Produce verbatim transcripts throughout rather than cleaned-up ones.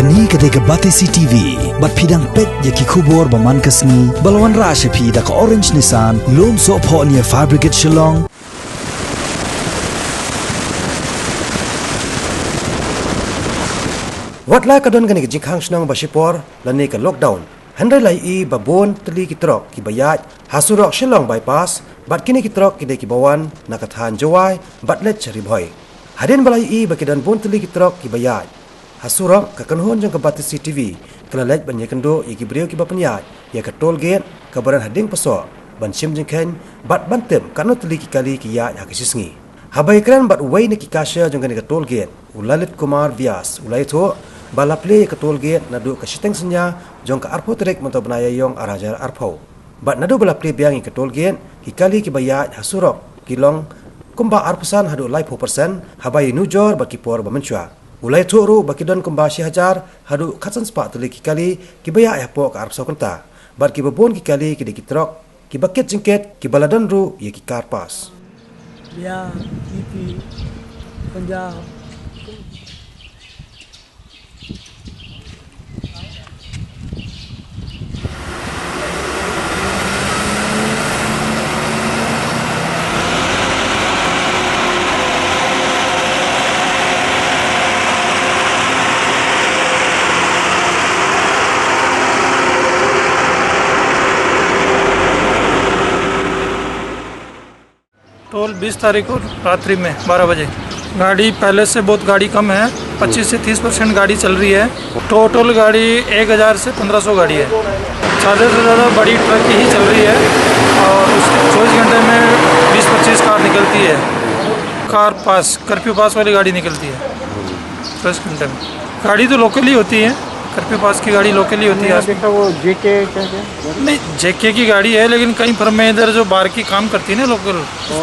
Kane ka dei ka Batesi T V, bad phi dang peit ïa ki khubor ba man ka sngi, ba la wanrah sha phi da ka Orange Nissan, Lumsohphoh near Fire Brigade Shillong. Wat la ka don kane ka jingkhang shnong ba shipor, lane ka lockdown, hynrei la ïohi ba bun tylli ki trok kiba ïaid ha surok Shillong Bypass, bad kine ki trok ki dei kiba wan na ka thaiñ Jowai bad leit sha Ri Bhoi. Hadien ba la ïohi ba ki don bun tylli ki trok kiba ïaid ha surok, ka kynhun jong ka Batesi T V ka la leit ban ïakynduh ïa ki briew kiba pynïaid ïa ka toll gate kaba don ha Diengpasoh, ban shim jingkheiñ bad ban tip katno tylli ki kali ki ïaid ha ka shi sngi. Haba ïakren bad uwei na ki cashier jong kane ka toll gate, u Lalit Kumar Vyas, u la ïathuh ba la plie ïa ka toll gate naduh ka shiteng synñia jong ka arphew tarik mynta u bnai Ïaïong ar hajar arphew. Bad naduh ba la plie biang ïa ka toll gate, ki kali kiba ïaid ha surok ki long kumba arphew san haduh laiphew persen haba ïanujor bad ki por ba mynshuwa. U la ïathuh ruh ba ki don kumba shi hajar haduh khatsan spah tylli ki kali kiba ïaid hapoh ka arphew saw kynta. Bad kiba bun ki kali ki dei ki trok kiba kit jingkit, kiba la don ruh ïa ki car pass. Bihar, UP, Punjab. Toll बीस तारीख को रात्रि में बारह बजे। गाड़ी पहले से बहुत गाड़ी कम है, पच्चीस से तीस परसेंट गाड़ी चल रही है। टोटल गाड़ी एक हज़ार से पन्द्रह सौ गाड़ी है। ज़्यादा से ज़्यादा बड़ी ट्रक ही चल रही है और उसके चौबीस घंटे में बीस पच्चीस कार निकलती है। कार पास, कर्फ्यू पास वाली गाड़ी निकलती है चौबीस घंटे में। गाड़ी तो लोकल ही होती है, कर्फ्यू पास की गाड़ी लोकल ही होती है। मैंने देखा वो जेके क्या क्या? नहीं, जेके की गाड़ी है, लेकिन कई फर्म में इधर जो बाहर की काम करती है ना लोकल,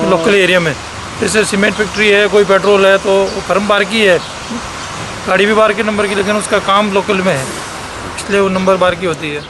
लोकल एरिया में, जैसे सीमेंट फैक्ट्री है, कोई पेट्रोल है, तो वो फर्म बाहर की है, गाड़ी भी बाहर के नंबर की, लेकिन उसका काम लोकल में है, इसलिए वो नंबर बाहर की होती है।